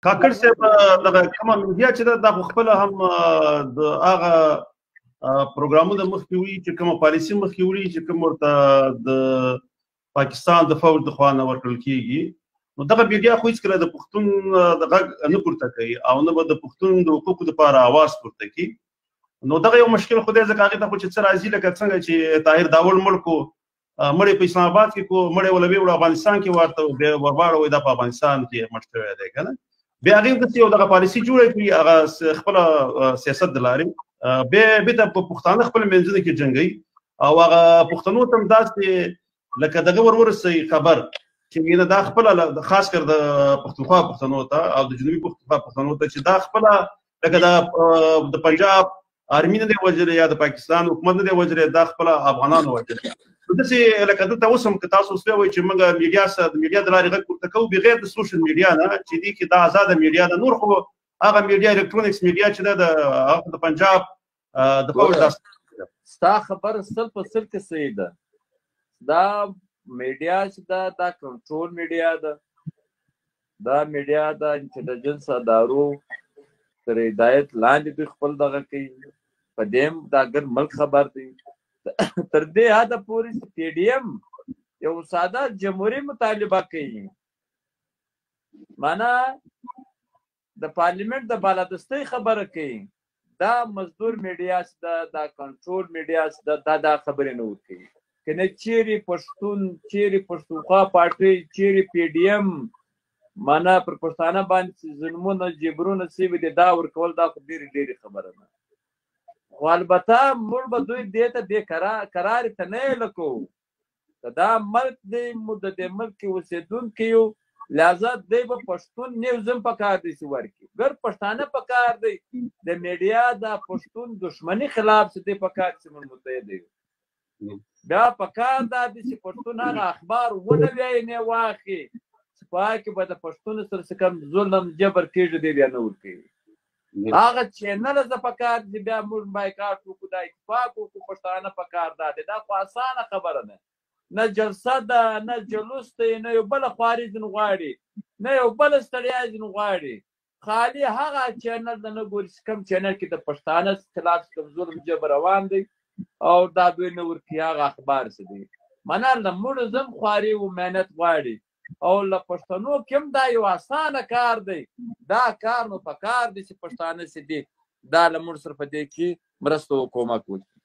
کاکړ صاحب، دغه کومه میډیا چې ده، دا خو خپله هم د هغه پروګرامونه مخکې وړي چې کومه پالیسي مخکې وړي چې کوم ورته د پاکستان د فوج د خوا نه ورکړل کېږي. نو دغه میډیا خو هیڅکله د پښتون د غږ نه پورته کوي او نه به د پښتون د حقوقو لپاره اواز پورته کوي. نو دغه یو مشکل خو دی، ځکه هغې ته خو چې څه راځي، لکه څنګه چې طاهر داوړ مړ کو، مړی په اسلام آباد کې کو، مړی ولا ویوړ افغانستان کې ورته بیا ورواړوي، دا په افغانستان کې مړ شوی دی که نه. بیا هغې داسې یو دغه پالیسي جوړه کړي، هغه خپله سیاست د لارې بیا بېرته په پښتانه خپل منځونو کې جنګوي او هغه پښتنو ته هم داسې لکه دغه ور ورسوي خبر چې نه دا خپله، خاص کر د پښتونخوا پښتنو ته او د جنوبي پښتونخوا پښتنو ته، چې دا خپله لکه د پنجاب آرمي نه دی وژلی یا د پاکستان حکومت نه دی وژلی، دا خپله افغانانو وژلی. داسې لکه دلته اوس هم که تاسو اوس وایئ چې موږ میډیا سره د میډیا د لارې غږ پورته کوو بغیر د سوشل میډیا نه، چې دې کې دا ازاده میډیا ده، نور خو هغه میډیا الکترونیکس میډیا چې ده د هغه د پنجاب د فوج دا ستا خبره 100% کې صحیح ده. دا میډیا چې ده، دا کنټرول میډیا ده، دا میډیا د انټیلیجنس ادارو تر هدایت لاندې دوی خپل دغه کوي. په دې هم دا ګر ملک خبر دی. تر دې حده پورې چې پي ډي ایم یو ساده جمهوري مطالبه کوي، معنا د پارلیمنت د بالادستۍ خبره کوي، دا مزدور میډیا چې ده، دا کنټرول میډیا چې ده، دا خبرې نه ورکوي. که نه چیرې پښتون، چیرې پښتونخوا پارټۍ، چیرې پي ډي ایم معنا پر پښتانه باندې چې ظلمونه جبرونه سوي دي، دا ورکول دا خو ډېرې ډېرې خبره ده. خو البته موږ به دوی دې ته بې قرارې ته نه ایله کوو. که دا ملک دی، موږ د دې ملک کې اوسېدونکي یو، لہذا دی به پښتون نیوز هم پکار دی چې ورکړي، ګر پښتانه پکار دی د میډیا دا پښتون دښمني خلاف چې دی پکار چې موږ متحد یو. بیا پکار دا دی چې پښتون هغه اخبار ونه وایي نه واخلي چې په هغه کې به د پښتون سره څه کم ظلم جبر کېږي، دی بیا نه ورکوي. هغه چینل زه پکار دی بیا موږ بایکاټ وکړو، دا اتفاق وکړو، پښتانه پکار دا دی. دا خو اسانه خبره ده، نه جلسه ده، نه جلوس دی، نه یو بله خواري ځینې غواړي، نه یو بله ستړیا ځینې غواړي. خالي هغه چینل ده نه ګوري چې کوم چینل کې د پښتانه خلاف کوم ظلم جبر روان دی او دا دوی نه ورکوي، هغه اخبار څه دی. منه له موږ زم خواري و محنت غواړي او له پښتنو کې هم دا یو اسانه کار دی. دا کار نو پکار دی چې پښتانه چې دي دا له موږ سره په دې کې مرسته او کومک وکړي.